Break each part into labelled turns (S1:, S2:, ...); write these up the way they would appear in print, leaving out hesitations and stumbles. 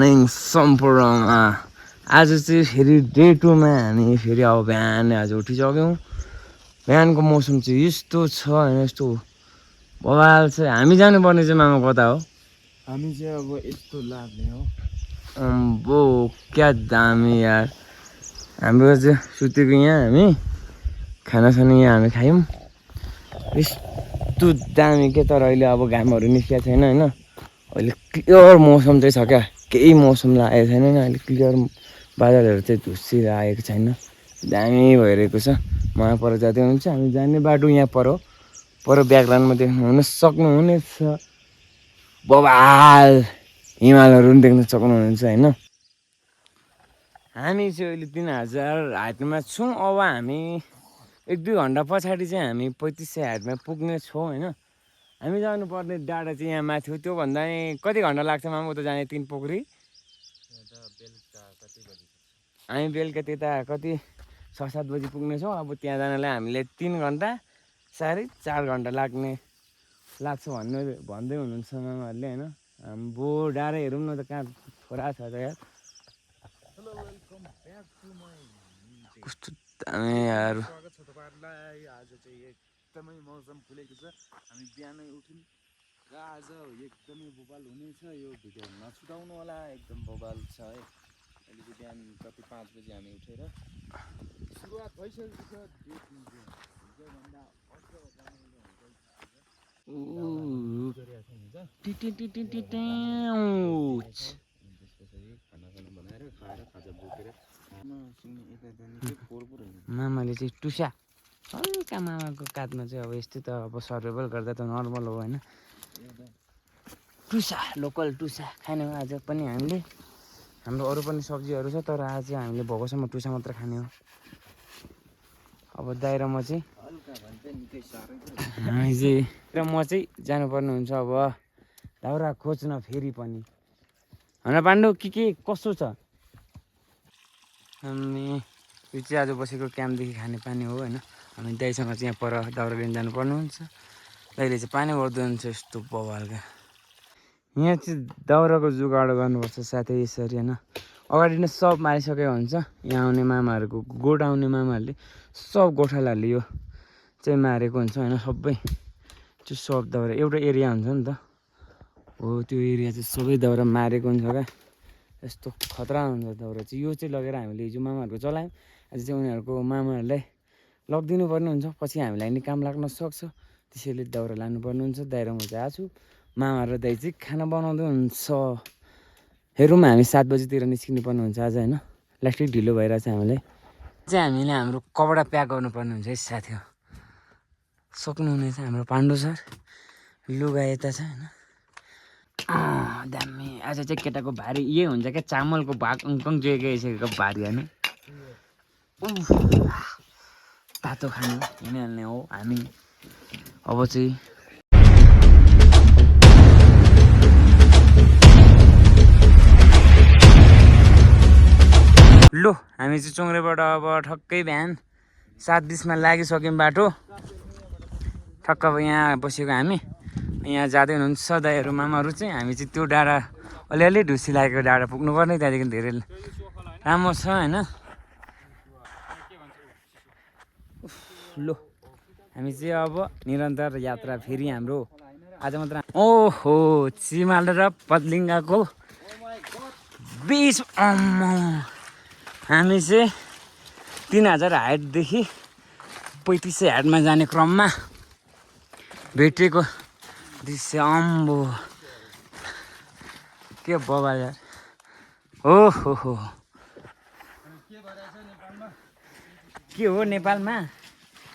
S1: Morning सम्पूर्णमा आज चाहिँ फेरि डे 2 मा हामी फेरि अब बिहान आज उठिसक्यौँ। बिहानको मौसम चाहिँ यस्तो छ होइन, यस्तो बवाल छ। हामी जानुपर्ने चाहिँ मामा कता हो?
S2: हामी चाहिँ अब यस्तो लाग्ने हो।
S1: अम्बो क्या दामी यार। हाम्रो चाहिँ सुतेको यहाँ, हामी खानासाना यहाँ हामी खायौँ। यस्तो दामी के, तर अहिले अब घामहरू निस्किएको छैन होइन। अहिले क्लियर मौसम चाहिँ छ क्या, केही मौसम लागेको छैन होइन। अहिले क्लियर बादलहरू चाहिँ धुस्सिएर आएको छैन, दामी भइरहेको छ। वहाँ पर जाँदै हुन्छ, हामी जाने बाटो यहाँ पर ब्याकग्राउन्डमा देख्नुहुन सक्नुहुनेछ बवाल हिमालहरू पनि देख्न सक्नुहुनेछ होइन। हामी चाहिँ अहिले 3000 हाइटमा छौँ। अब हामी 1-2 घन्टा पछाडि चाहिँ हामी 3500 हाइटमा पुग्ने छौँ होइन। हामी जानुपर्ने डाँडा चाहिँ यहाँ माथि हो। त्योभन्दा कति घन्टा लाग्छ मामा उता जाने 3 पोखरी? हामी बेलुका त्यता कति 6-7 बजी पुग्नेछौँ। अब त्यहाँ जानलाई हामीले 3 घन्टा 4.5 घन्टा लाग्छ भन्दै हुनुहुन्छ मामाहरूले होइन। हाम्रो डाँडा हेरौँ न त कहाँ छोरा छ त यार, कस्तो दामी यार।
S2: स्वागत छ तपाईँहरूलाई। आज चाहिँ एकदमै मौसम खुलेको छ। हामी बिहानै उठ्यौँ र आज एकदमै बवाल हुनेछ। यो भिडियो नछुटाउनु होला, एकदम बवाल छ है। अहिले चाहिँ बिहान कति 5 बजी हामी उठेर सुरुवात भइसकेको छ। हिजोभन्दा अर्को त्यसपछि खानासाना बनाएर खाएर खाजा बोकेर
S1: मामाले चाहिँ टुसा हल्का, मामाको काँधमा चाहिँ अब यस्तै त अब सर्भाइभल गर्दा त नर्मल हो होइन। टुसा, लोकल टुसा खाने हो आज पनि हामीले। हाम्रो अरू पनि सब्जीहरू छ, तर आज चाहिँ हामीले भोकोसम्म टुसा मात्र खाने हो। अब दाइ र म चाहिँ जानुपर्ने हुन्छ अब दाउरा खोज्न फेरि पनि होइन। पाण्डु के कसो छ? हामी यो चाहिँ आज बसेको क्याम्पदेखि खाने पानी हो होइन। हामी दाइसँग चाहिँ यहाँ पर दाउरा लिन जानुपर्ने हुन्छ। दाइले चाहिँ पानी भर्दै हुन्छ यस्तो बवालका। यहाँ चाहिँ दाउराको जुगाड गर्नुपर्छ साथै यसरी होइन। अगाडि नै सब मारिसकेको हुन्छ। यहाँ आउने मामाहरूको गोठ आउने मामाहरूले सब गोठालाहरूले यो चाहिँ मारेको हुन्छ होइन। सबै त्यो सब दाउरा एउटा एरिया हुन्छ नि त हो, त्यो एरिया चाहिँ सबै दाउरा मारेको हुन्छ क्या। यस्तो खतरा हुन्छ दाउरा चाहिँ। यो चाहिँ लगेर हामीले हिजो मामाहरूको चलायौँ, आज चाहिँ उनीहरूको मामाहरूलाई लगिदिनु पर्ने हुन्छ। पछि हामीलाई नि काम लाग्न सक्छ, त्यसैले दाउरा लानुपर्ने हुन्छ। दाइ र म चाहिँ आएको छु, मामा र दाइ चाहिँ खाना बनाउँदै हुन्छ। हेरौँ, हामी 7 बजीतिर निस्किनु पर्ने हुन्छ आज होइन। लास्टै ढिलो भइरहेछ हामीलाई चाहिँ। हामीले हाम्रो कपडा प्याक गर्नुपर्ने हुन्छ है साथी हो। सक्नुहुनेछ हाम्रो पाण्डु सर, लुगा यता छ होइन। दामी। आज चाहिँ केटाको भारी यही हुन्छ क्या, चामलको भाग अङ्कङ जोगिसकेको भारी होइन। तातो खानु हिँडिहाल्ने हो हामी। अब चाहिँ लो हामी चाहिँ चोङ्रेबाट अब ठक्कै बिहान 7:20 लागिसक्यौँ बाटो। ठक्क अब यहाँ बसेको हामी, यहाँ जाँदै हुनुहुन्छ दाइहरू मामाहरू चाहिँ। हामी चाहिँ त्यो डाँडा अलिअलि ढुसी लागेको डाँडा पुग्नुपर्ने, त्यहाँदेखि धेरै राम्रो छ होइन। लो हामी चाहिँ अब निरन्तर यात्रा फेरि हाम्रो आज मात्र। ओहो, चिमाल र पत्लिङ्गाको बिच हामी चाहिँ 3000 हाइटदेखि 3500 हाइटमा जाने क्रममा भेटिएको दृश्य। अम्बो के बवाल यार। ओहो के हो नेपालमा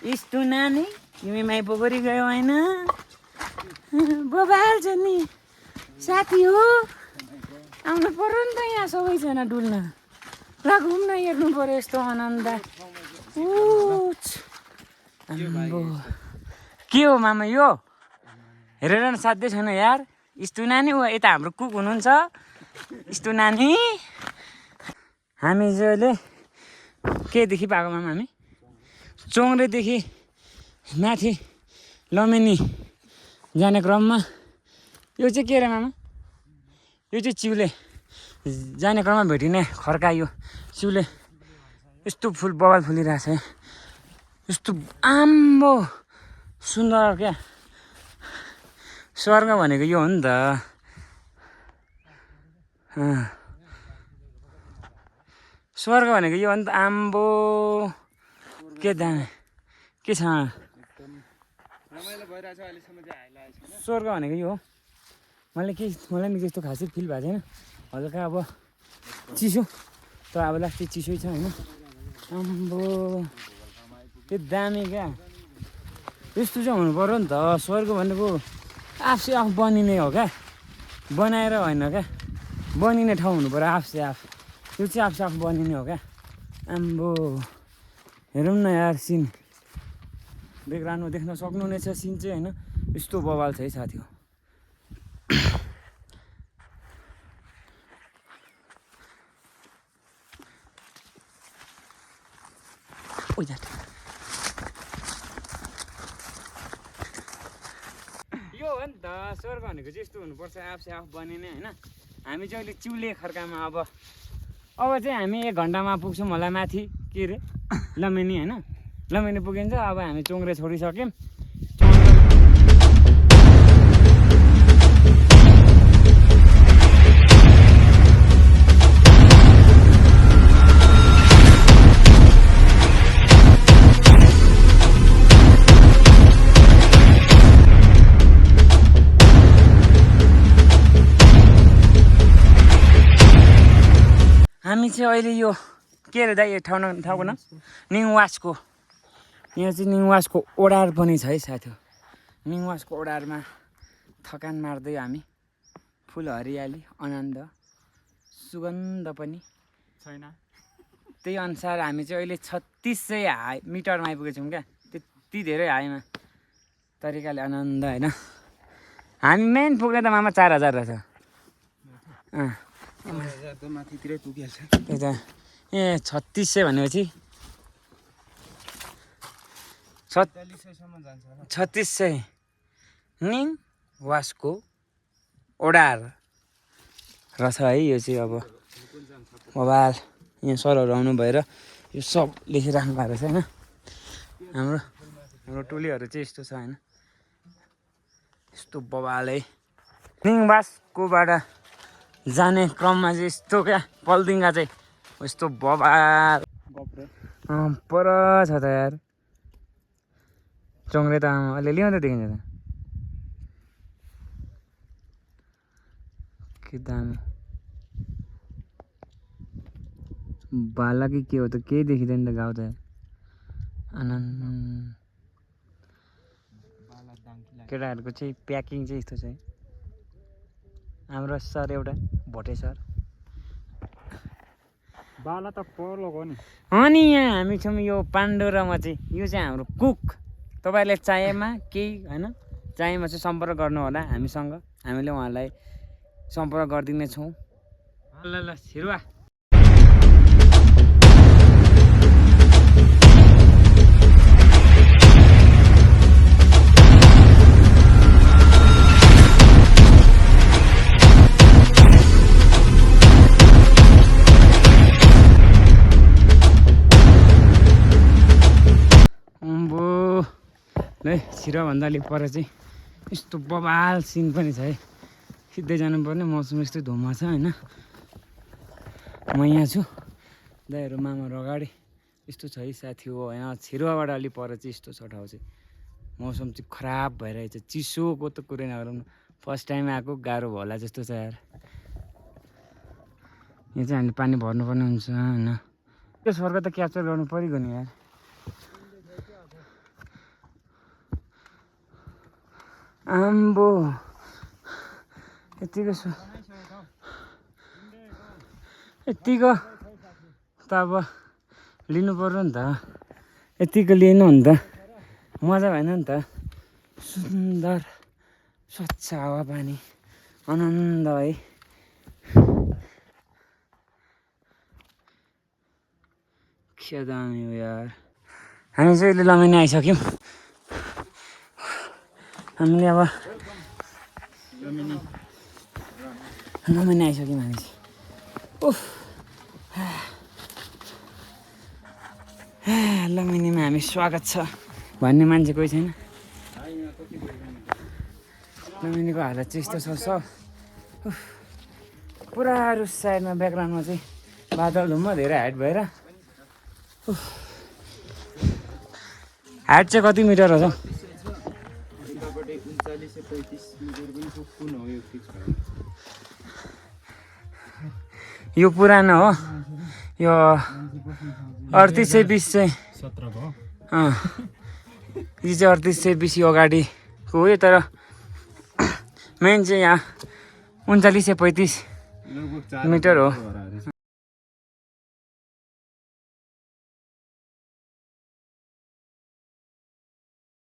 S1: यस्तो नानी, तिमी माइ पोखरी गयो होइन? बवाल छ नि साथी हो। आउनु पर्यो नि त यहाँ सबैजना डुल्न। ल घुम्न हेर्नु पर्यो यस्तो आनन्द। के हो मामा यो? हेरेर न साध्यै छैन यार। यस्तो नानी ऊ यता हाम्रो कुक हुनुहुन्छ यस्तो नानी। हामी चाहिँ अहिले केदेखि पाएको मामा? हामी चोङ्रेदेखि माथि लमेनी जाने क्रममा। यो चाहिँ के अरे मामा? यो चाहिँ चिउले जाने क्रममा भेटिने खर्का यो सिउले यस्तो फुल बवाल फुलिरहेछ है यस्तो आम्बो सुन्दर क्या स्वर्ग भनेको यो हो नि त स्वर्ग भनेको यो हो नि त आम्बो के दामी के छ
S2: रमाइलो भइरहेछ अहिलेसम्म चाहिँ हाइलाइट छैन
S1: स्वर्ग भनेको यो हो मलाई नि त्यस्तो खासै फिल भएको छैन हल्का अब चिसो तर अब लास्टै चिसै छ होइन आम्बो त्यो दामी क्या यस्तो चाहिँ हुनु पऱ्यो नि त स्वर्ग भनेको आफै आफ बनिने हो क्या बनाएर होइन क्या बनिने ठाउँ हुनु पऱ्यो आफै आफ त्यो चाहिँ आफै आफ बनिने हो क्या आम्बो हेरौँ न यार सिन ब्याकग्राउन्डमा देख्न सक्नुहुनेछ सिन चाहिँ होइन यस्तो बवाल छ है साथी हो यो हो नि त स्वर्ग भनेको चाहिँ यस्तो हुनुपर्छ आफै आफ बनिने होइन हामी चाहिँ अहिले चिउले खर्कामा अब चाहिँ हामी 1 घन्टामा पुग्छौँ होला माथि के अरे लमेनी होइन लमेनी पुगिन्छ अब हामी चोङ्रे छोडिसक्यौँ हामी चाहिँ अहिले यो के अरे दाइ यो ठाउँको नाम निङवासको यहाँ चाहिँ निङवासको ओडार पनि छ है साथी हो निङवासको ओडारमा थकान मार्दै हामी फुल हरियाली आनन्द सुगन्ध पनि
S2: छैन
S1: त्यही अनुसार हामी चाहिँ अहिले 3600 मिटरमा आइपुगेछौँ क्या त्यति धेरै हाईमा तरिकाले आनन्द होइन हामी मेन पुग्ने त मामा 4000 रहेछ
S2: त माथितिरै पुगिहाल्छ
S1: त्यही त ए 3600 भनेपछि
S2: 4600सम्म जान्छ होला
S1: 3600 निङ वासको ओडार रहेछ है यो चाहिँ अब मोबाइल यहाँ सरहरू आउनु भएर यो सब लेखिराख्नु भएको रहेछ होइन हाम्रो टोलीहरू चाहिँ यस्तो छ होइन यस्तो बवाल है निङ वासकोबाट जाने क्रममा चाहिँ यस्तो क्या पल्दिङ्गा चाहिँ यस्तो बवाल पर छ त यार चोङ्रे त अलिअलि मात्रै देखिन्छ त के दामी भाला कि के हो त केही देखिँदैन त गाउँ त आनन्द केटाहरूको चाहिँ प्याकिङ चाहिँ यस्तो छ है हाम्रो सर एउटा भोटे सर
S2: बाला त पर्लो हो नि
S1: अनि यहाँ हामी छौँ यो पाण्डोरामा चाहिँ यो चाहिँ हाम्रो कुक तपाईँहरूले चाहेमा केही होइन चाहेमा चाहिँ सम्पर्क गर्नु होला हामीसँग हामीले उहाँलाई सम्पर्क गरिदिनेछौँ ल ल छिरुवा ल छिरोभन्दा अलिक पर चाहिँ यस्तो बवाल सिन पनि छ है सिधै जानुपर्ने मौसम यस्तै धुम्म छ होइन म यहाँ छु दाइहरू मामाहरू अगाडि यस्तो छ है साथी हो यहाँ छिरुवाबाट अलिक पर चाहिँ यस्तो छ ठाउँ चाहिँ मौसम चाहिँ खराब भइरहेछ चिसोको त कुरै नगरौँ फर्स्ट टाइम आएको गाह्रो होला जस्तो छ यार यहाँ चाहिँ हामीले पानी भर्नुपर्ने हुन्छ होइन त्यो स्वर्ग त क्याप्चर गर्नु परिगयो नि यार आम्बो यतिको त अब लिनु पर्यो नि त यतिको लिनु नि त मजा भएन नि त सुन्दर स्वच्छ हावापानी आनन्द है के दामी हो यार हामी चाहिँ अहिले लमेनी आइसक्यौँ हामीले अब लमेनी आइसक्यौँ हामी चाहिँ लमिनीमा हामी स्वागत छ भन्ने मान्छे कोही छैन। लमिनीको हालत चाहिँ यस्तो छ सब पुरा रुस साइडमा ब्याकग्राउन्डमा चाहिँ बादल धुम्म धेरै हाइट भएर हाइट चाहिँ कति मिटर हो? यो पुरानो हो, यो 3820 चाहिँ
S2: 17 हो।
S1: यो चाहिँ 3820 यो अगाडिको हो, तर मेन चाहिँ यहाँ 3935 मिटर हो।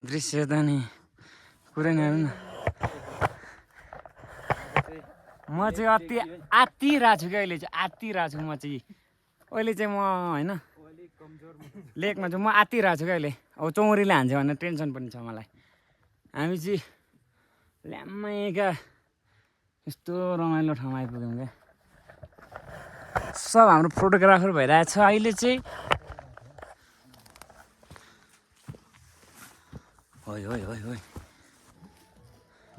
S1: दृश्य त नि कुरै नहेर्नु न। म चाहिँ आत्तिरहेको छु कि अहिले चाहिँ आत्तिरहेको छु म चाहिँ अहिले चाहिँ म होइन लेकमा चाहिँ म आत्तिरहेको छु क्या अहिले। अब चौरीले हान्छ भनेर टेन्सन पनि छ मलाई। हामी चाहिँ ल्याम्मै क्या यस्तो रमाइलो ठाउँमा आइपुग्यौँ क्या। सब हाम्रो फोटोग्राफर भइरहेछ अहिले चाहिँ। होइ होइ होइ होइ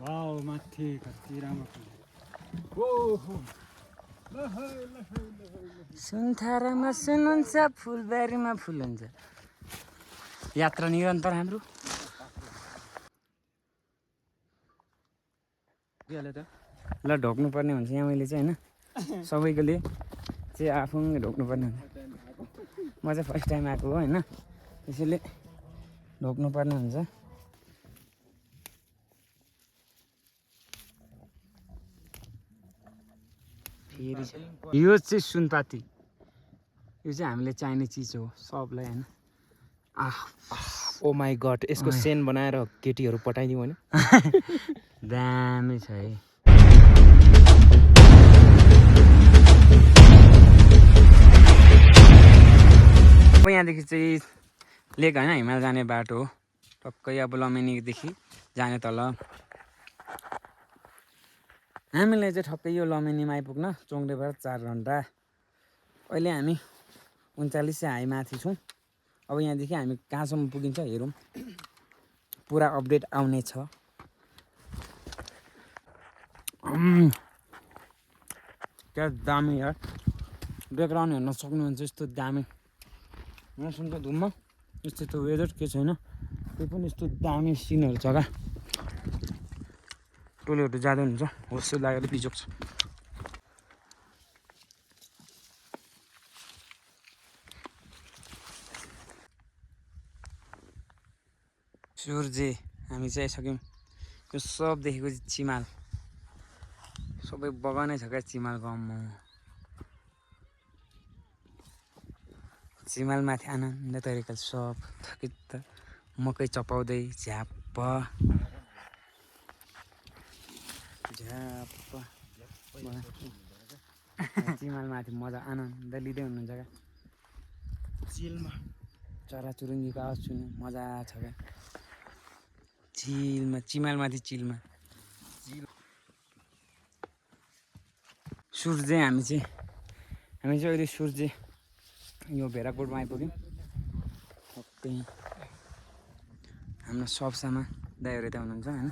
S2: वाउ माथि कति राम्रो
S1: सुन्थारामा सुन हुन्छ, फुलबारीमा फुल हुन्छ। यात्रा निरन्तर हाम्रो। ल ढोक्नु पर्ने हुन्छ यहाँ मैले चाहिँ होइन, सबैकोले चाहिँ आफूले ढोक्नु पर्ने हुन्छ। म चाहिँ फर्स्ट टाइम आएको हो होइन, त्यसैले ढोक्नु पर्ने हुन्छ। फेरि यो चाहिँ सुनपाती, यो चाहिँ हामीले चाहिने चिज हो सबलाई होइन।
S2: ओ माई गड, यसको सेन बनाएर केटीहरू पठाइदिउँ भने
S1: दामी छ है। अब यहाँदेखि चाहिँ लेक होइन, हिमाल जाने बाटो हो टक्कै। अब लमेनीदेखि जाने तल हामीले चाहिँ ठक्कै यो लमेनीमा आइपुग्न चोङ्रेबाट 4 घन्टा। अहिले हामी 39 हाई माथि छौँ। अब यहाँदेखि हामी कहाँसम्म पुगिन्छ हेरौँ, पुरा अपडेट आउने छ। क्या दामी यार, ब्याकग्राउन्ड हेर्न सक्नुहुन्छ यस्तो दामी। मौसम त धुम्म, यस्तो त वेदर के छैन, त्यो पनि यस्तो दामी सिनहरू छ क्या। टोलीहरू जाँदै हुन्छ, होस् लागेर बिजोग छ। सूर्य हामी चाहिँ आइसक्यौँ। यो सब देखेको चाहिँ चिमाल, सबै बगानै छ क्या चिमाल गाउँमा। चिमालमाथि आनन्द तरिकाले सब थकित मकै चपाउँदै झ्याप्प झ्याप्प चिमालमाथि मजा आनन्द लिँदै हुनुहुन्छ क्या।
S2: चिलमा
S1: चराचुरुङ्गीको आवाज सुन्नु मजा छ क्या। चिलमा चिमालमाथि चिलमा सूर्य हामी चाहिँ अहिले सूर्य यो भेराकोटमा आइपुग्यौँ। टक्कै हाम्रो सबसामा दाइहरू यता हुनुहुन्छ होइन।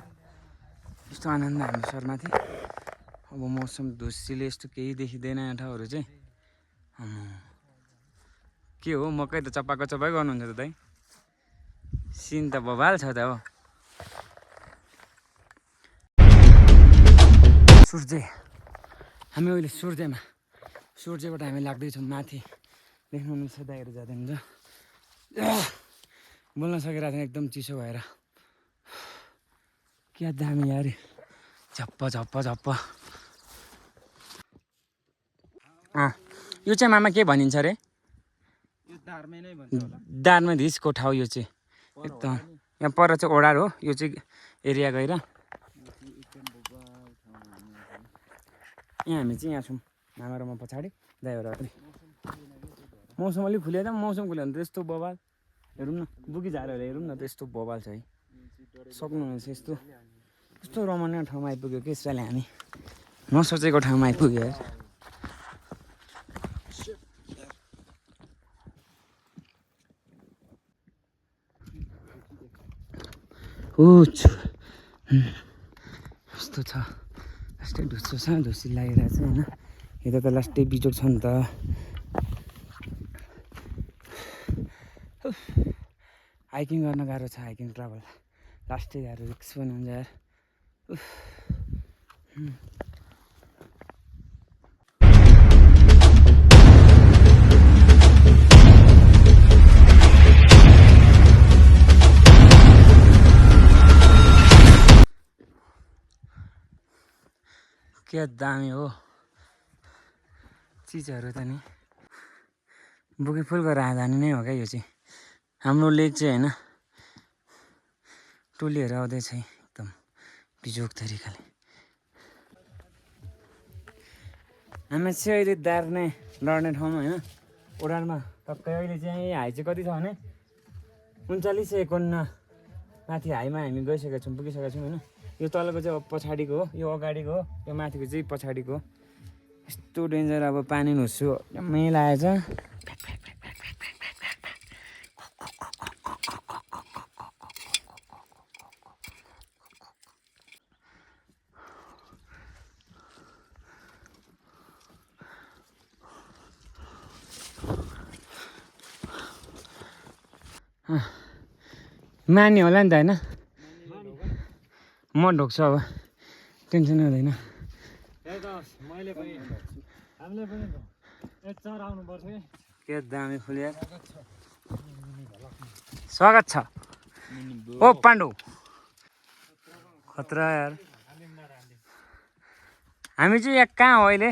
S1: यस्तो आनन्द हाम्रो सरमाथि। अब मौसम धुस्सीले यस्तो केही देखिँदैन यहाँ ठाउँहरू चाहिँ। के हो मकै त चपाएको चपाइ गर्नुहुन्छ त दाइ, सिन त बबाल छ त हो। सूर्य हामी अहिले सूर्यबाट हामी लाग्दैछौँ माथि। देख्नुहुन्छ दाइहरू जाँदै हुन्छ, बोल्न सकिरहेको थिएन एकदम चिसो भएर। क्या दामी यार, झप्प झप्प झप्प। यो चाहिँ मामा के भनिन्छ अरे?
S2: यो दार्मे नै भन्छ होला।
S1: दार्मे धिसको ठाउँ यो चाहिँ एकदम। यहाँ पर चाहिँ ओडार हो, यो चाहिँ एरिया गएर। यहाँ हामी चाहिँ यहाँ छौँ, मामा र म पछाडि, दाइहरू अगाडि। मौसम अलिक खुल्यो त, मौसम खुल्यो भने त यस्तो बबाल हेरौँ न, बुकी झारहरू हेरौँ न त यस्तो बबाल छ है। सक्नुहुन्छ यस्तो रमाइलो ठाउँमा आइपुग्यो कि यसपालि हामी नसोचेको ठाउँमा आइपुग्यो यार। यस्तो छ लास्टै ढुस्सो छ ढुस्सी लागिरहेको छ होइन यता त लास्टै बिजोग छ नि त हाइकिङ गर्न गाह्रो छ हाइकिङ ट्राभल लास्टै गाह्रो रिक्स पनि हुन्छ यार के दामी हो चिजहरू त नि बुकी फुल गरेर जाने नै हो क्या यो चाहिँ हाम्रो लेक चाहिँ होइन टोलीहरू आउँदैछ एकदम बिजोग तरिकाले हामी चाहिँ अहिले दार्ने लड्ने ठाउँमा होइन ओडारमा टक्कै अहिले चाहिँ हाई चाहिँ कति छ भने 39 माथि हाईमा हामी गइसकेका छौँ पुगिसकेका छौँ होइन यो तलको चाहिँ पछाडिको हो यो अगाडिको हो यो माथिको चाहिँ पछाडिको हो यस्तो डेन्जर अब पानी नुस्छु एकदमै लागेछ माने होला नि त होइन म ढोक्छु अब टेन्सन हुँदैन के दामी फुल यार स्वागत छ ओ पाण्डु खतरा यार हामी चाहिँ यहाँ कहाँ हो अहिले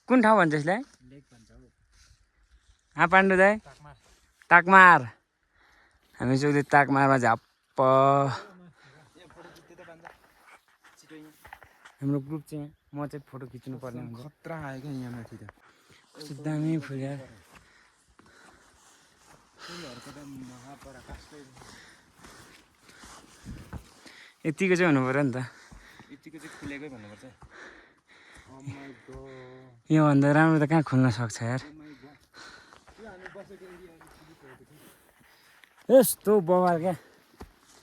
S1: कुन ठाउँ भन्छ यसलाई पाण्डु दाइ ताकमार हामी चाहिँ अहिले ताकमारमा झाप्प हाम्रो ग्रुप चाहिँ म चाहिँ फोटो खिच्नु पर्ने हुन्छ
S2: खतरा आयो क्या यहाँ माथि त
S1: कस्तो दामी फुल यार यतिको चाहिँ हुनु पऱ्यो नि त
S2: यतिको चाहिँ खुलेकै भन्नुपर्छ
S1: योभन्दा राम्रो त कहाँ खुल्न सक्छ यार यस्तो बवाल क्या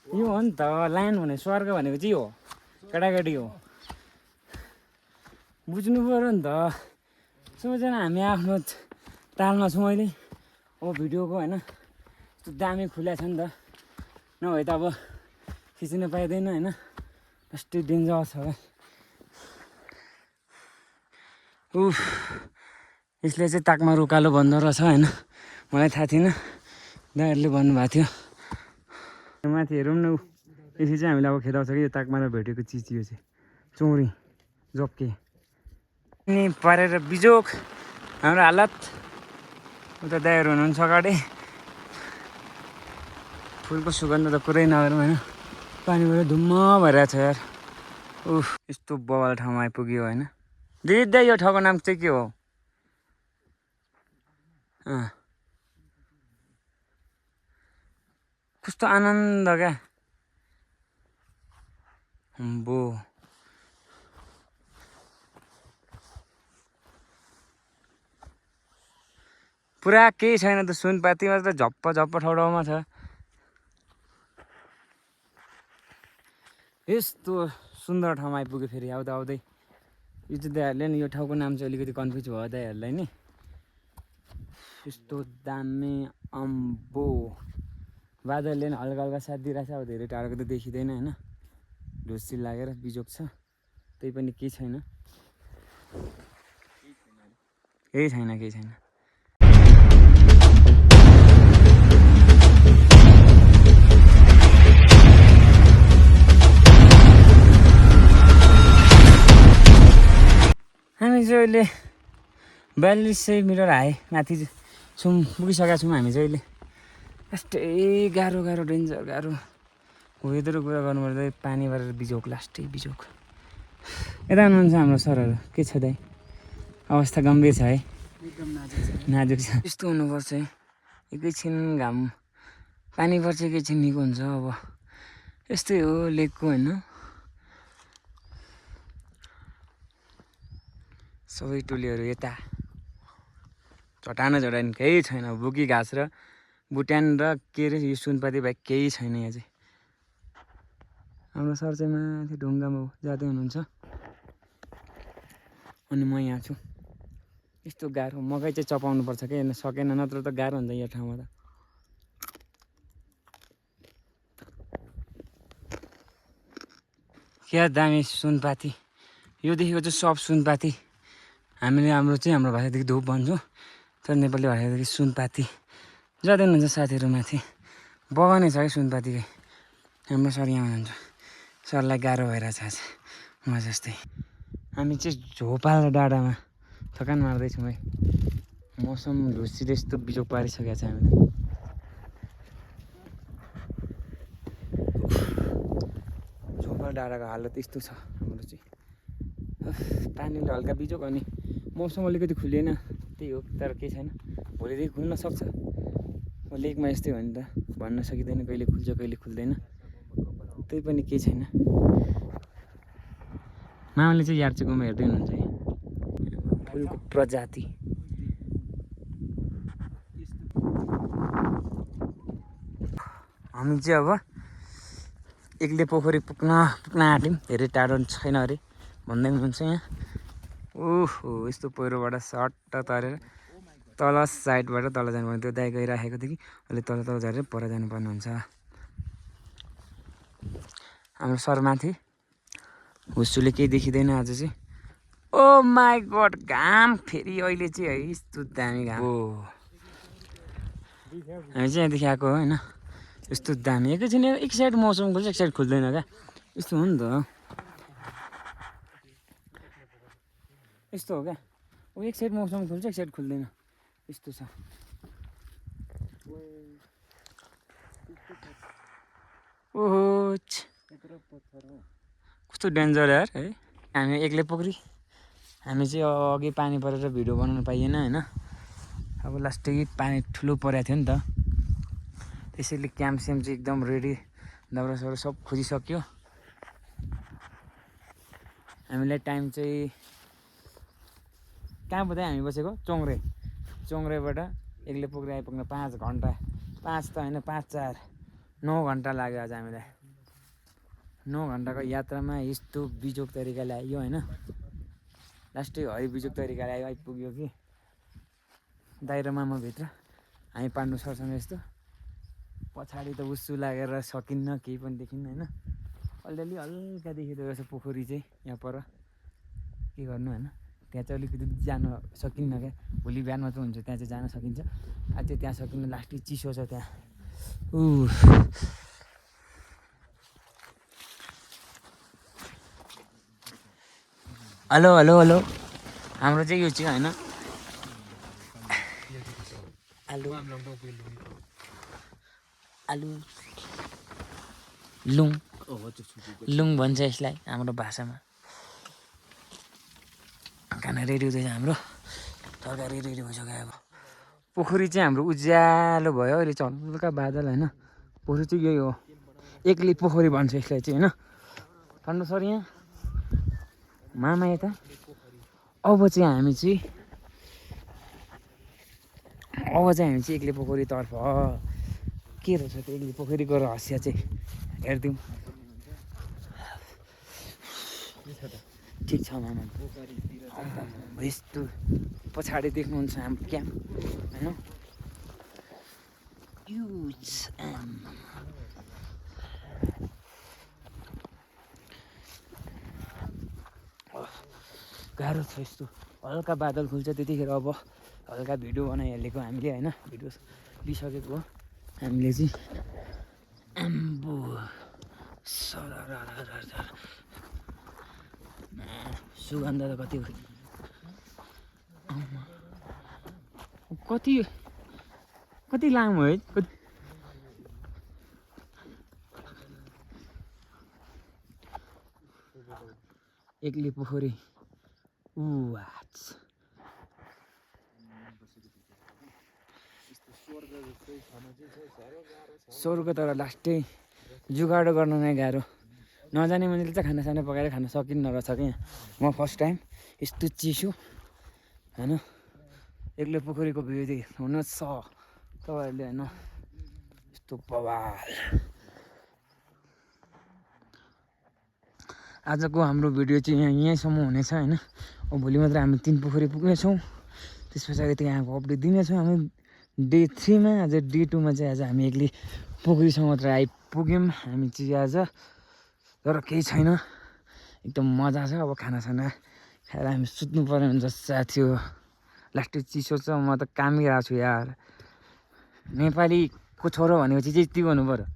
S1: यो हो नि त ल्यान्ड भने स्वर्ग भनेको चाहिँ हो केटाकेटी हो बुझ्नु पऱ्यो नि त सबैजना हामी आफ्नो तालमा छौँ अहिले अब भिडियोको होइन यस्तो दामी खुल्या छ नि त नभए त अब खिच्न पाइँदैन होइन यस्तै डेन्जर छ क्या उफ यसले चाहिँ ताकमा उकालो भन्दो रहेछ होइन मलाई थाहा थिएन दाइहरूले भन्नुभएको थियो माथि हेरौँ न यसरी चाहिँ हामीलाई अब खेदाउँछ कि यो ताकमामा भेटेको चिज यो चाहिँ चौरी जप्के अनि परेर बिजोक हाम्रो हालत उता दाइहरू हुनुहुन्छ अगाडि फुलको सुगन्ध त पुरै नगरौँ होइन पानीबाट धुम्म भइरहेको छ यार उफ यस्तो बवाल ठाउँमा आइपुग्यो होइन दिदी दाइ यो ठाउँको नाम चाहिँ के हो कस्तो आनन्द क्या बो पुरा केही छैन त सुनपातीमा त झप्प झप्प ठाउँमा छ यस्तो सुन्दर ठाउँमा आइपुग्यो फेरि आउँदा आउँदै यो चाहिँ दाइहरूले नि यो ठाउँको नाम चाहिँ अलिकति कन्फ्युज भयो दाइहरूलाई नि यस्तो दामी अम्बो बादलले नि हल्का हल्का साथ दिइरहेछ अब धेरै टाढोको त देखिँदैन होइन ढुस्सी लागेर बिजोग छ त्यही पनि केही छैन केही छैन केही छैन हामी चाहिँ अहिले 4200 मिटर हाई माथि छौँ पुगिसकेका छौँ हामी चाहिँ अहिले यस्तै गाह्रो गाह्रो डेन्जर गाह्रो वेदरको कुरा गर्नुपर्दा पानी भरेर बिजोक लास्टै बिजोक यता हुनुहुन्छ हाम्रो सरहरू के छ दाइ अवस्था गम्भीर छ है
S2: एकदम
S1: नाजुक छ यस्तो हुनुपर्छ है एकैछिन घाम पानी पर्छ एकैछिन निको हुन्छ अब यस्तै हो लेकको होइन सबै टोलीहरू यता चटान केही छैन बुकी घाँस र बुट्यान र के अरे यो सुनपाती बाहेक केही छैन यहाँ चाहिँ हाम्रो सर चाहिँ माथि ढुङ्गामा जाँदै हुनुहुन्छ अनि म यहाँ छु। यस्तो गाह्रो मकै चाहिँ चपाउनुपर्छ कि सकेन नत्र त गाह्रो हुन्छ यो ठाउँमा त। क्या दामी सुनपाती यो देखेको चाहिँ सब सुनपाती। हामीले हाम्रो भाषादेखि धुप भन्छौँ तर नेपाली भाषादेखि सुनपाती। जाँदै हुनुहुन्छ साथीहरू माथि बगानै छ कि सुनपातीकै। हाम्रो सर यहाँ हुनुहुन्छ सरलाई गाह्रो भइरहेछ आज म जस्तै। हामी चाहिँ झोपाल डाँडामा थकान मार्दैछौँ है। मौसम ढुसीले यस्तो बिजोग पारिसकेको छ हामीलाई। झोपाल डाँडाको हालत यस्तो छ हाम्रो चाहिँ। पानीले हल्का बिजोग अनि मौसम अलिकति खुलेन त्यही हो तर केही छैन। भोलिदेखि खुल्न सक्छ। लेकमा यस्तै हो नि त भन्न सकिँदैन कहिले खुल्छ कहिले खुल्दैन त्यही पनि केही छैन। मामाले चाहिँ यार्चेकोमा हेर्दै हुनुहुन्छ है फुलको प्रजाति। हामी चाहिँ अब एक्लै पोखरी पुग्न आँट्यौँ। धेरै टाढो छैन अरे भन्दै हुनुहुन्छ यहाँ। ओहो यस्तो पहिरोबाट सट्ट तरेर तल साइडबाट तल जानुपर्ने। त्यो दाइ गइराखेको थियो कि अहिले तल झरेर पर जानुपर्ने हुन्छ। हाम्रो सरमाथि हुस्सुले केही देखिँदैन आज चाहिँ। ओ माई गड घाम फेरि अहिले चाहिँ है यस्तो दामी घाम हो। हामी चाहिँ यहाँदेखि आएको हो होइन। यस्तो दामी एकैछिन एक साइड मौसम खुल्छ एक साइड खुल्दैन क्या यस्तो हो नि त। यस्तो हो क्या एक साइड मौसम खुल्छ एक साइड खुल्दैन यस्तो छ। ओहो कस्तो डेन्जर यार है। हामी एक्लै पोखरी हामी चाहिँ अघि पानी परेर भिडियो बनाउनु पाइएन होइन। अब लास्टै पानी ठुलो परेको थियो नि त त्यसैले क्याम्पस्याम चाहिँ एकदम रेडी दाउरा साउरा सब खोजिसक्यो। हामीलाई टाइम चाहिँ कहाँ पुग्दै हामी बसेको चोङ्रेबाट एक्लै पोखरी आइपुग्न 5 घन्टा 5 त होइन 5 4 9 घन्टा लाग्यो आज हामीलाई। 9 घन्टाको यात्रामा यस्तो बिजोग तरिकाले आयो होइन। लास्टै हरि बिजोग तरिकाले आइपुग्यो कि दाइ र मामाभित्र हामी पाण्डु सरसँग यस्तो पछाडि त उस्सु लागेर सकिन्न केही पनि देखिन्न होइन। अलिअलि हल्का देखिरहेको छ पोखरी चाहिँ यहाँ पर के गर्नु होइन। त्यहाँ चाहिँ अलिकति जान सकिन्न क्या भोलि बिहान मात्र हुन्छ त्यहाँ चाहिँ जान सकिन्छ। आज चाहिँ त्यहाँ सकिन्न लास्टै चिसो छ त्यहाँ। हेलो हेलो हेलो हाम्रो चाहिँ यो चाहिँ होइन आलु आलु लुङ भन्छ यसलाई हाम्रो भाषामा। खाना रेडी हुँदैछ हाम्रो तरकारी रेडी भइसक्यो। अब पोखरी चाहिँ हाम्रो उज्यालो भयो अहिले चाहिँ हल्का बादल होइन। पोखरी चाहिँ यही हो एक्लै पोखरी भन्छ यसलाई चाहिँ होइन। पाण्डु सर यहाँ मामा यता। अब चाहिँ हामी चाहिँ एक्लै पोखरीतर्फ के रहेछ त्यो एक्लै पोखरीको रहस्य चाहिँ हेरिदिउँ। ठिक छ मामा यस्तो पछाडि देख्नुहुन्छ हाम्रो क्याम्प होइन। गाह्रो छ यस्तो हल्का बादल खुल्छ त्यतिखेर अब हल्का भिडियो बनाइहालेको हामीले होइन। भिडियो लिइसकेको हो हामीले चाहिँ। आम्बो सुगन्ध त कति कति कति लामो है। एक्लै पोखरी स्वर्ग तर लास्टै जुगाडो गर्न नै गाह्रो। नजाने मान्छेले चाहिँ खानासाना पकाएर खान सकिन्न रहेछ क्या यहाँ। म फर्स्ट टाइम यस्तो चिसो होइन एक्लै पोखरीको भ्यू देख्नु छ तपाईँहरूले होइन। यस्तो बवाल आजको हाम्रो भिडियो चाहिँ यहीँसम्म हुनेछ होइन। अब भोलि मात्र हामी 3 पोखरी पुग्नेछौँ। त्यस पछाडि यहाँको अपडेट दिनेछौँ हामी डे 3 मा। आज डे 2 मा चाहिँ आज हामी एक्लै पोखरीसम्म मात्र आइपुग्यौँ हामी चाहिँ आज। तर केही छैन, एकदम मजा छ। अब खानासाना खाएर हामी सुत्नु पर्ने हुन्छ साथी हो। लास्टै चिसो छ, म त कामिरहेको छु यार। नेपालीको छोरो भनेपछि चाहिँ यति गर्नु पऱ्यो,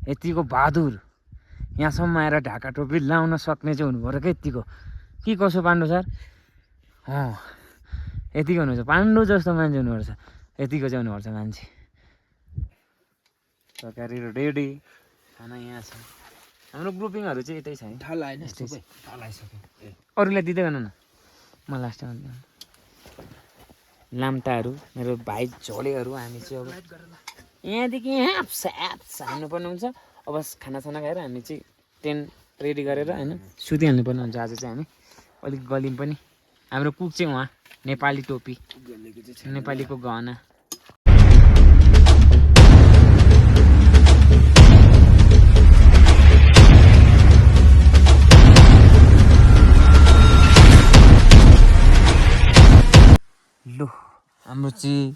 S1: यतिको बहादुर, यहाँसम्म आएर ढाका टोपी लाउन सक्ने चाहिँ हुनु पऱ्यो क्या यतिको। के कसो पाण्डु सर? यतिको हुनुपर्छ, पाण्डु जस्तो मान्छे हुनुपर्छ, यतिको चाहिँ हुनुपर्छ मान्छे। तरकारी रेडी, खाना यहाँ छ। हाम्रो ग्रुपिङहरू चाहिँ यतै छ है। अरूलाई दिँदै गर्न न, म लास्टमा लाम्टाहरू मेरो भाइ झोलेहरू हामी चाहिँ अब यहाँदेखि ह्याप्स हान्नुपर्ने हुन्छ। अब खानासाना खाएर हामी चाहिँ टेन्ट रेडी गरेर होइन सुतिहाल्नु पर्ने हुन्छ। आज चाहिँ हामी अलिक गल्यौँ पनि। हाम्रो कुक चाहिँ उहाँ, नेपाली टोपी, नेपालीको गहना। लु हाम्रो चाहिँ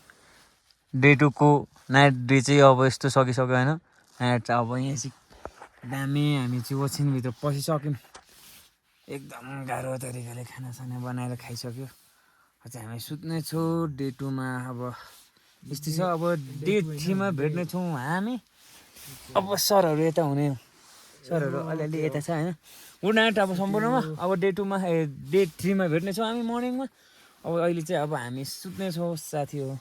S1: डे 2 को नाइट डे चाहिँ अब यस्तो सकिसक्यो होइन। नाइट चाहिँ अब यहाँ चाहिँ दामी हामी चाहिँ ओछ्यानभित्र पसिसक्यौँ। एकदम गाह्रो तरिकाले खानासाना बनाएर खाइसक्यो। अझै हामी सुत्नेछौँ डे 2 मा। अब यस्तै छ। अब डे 3 मा भेट्नेछौँ हामी। अब सरहरू यता हुने, सरहरू अलिअलि यता छ होइन। गुड नाइट अब सम्पूर्णमा। अब डे 2 मा डे 3 मा भेट्नेछौँ हामी मर्निङमा। अब अहिले चाहिँ अब हामी सुत्नेछौँ साथी हो।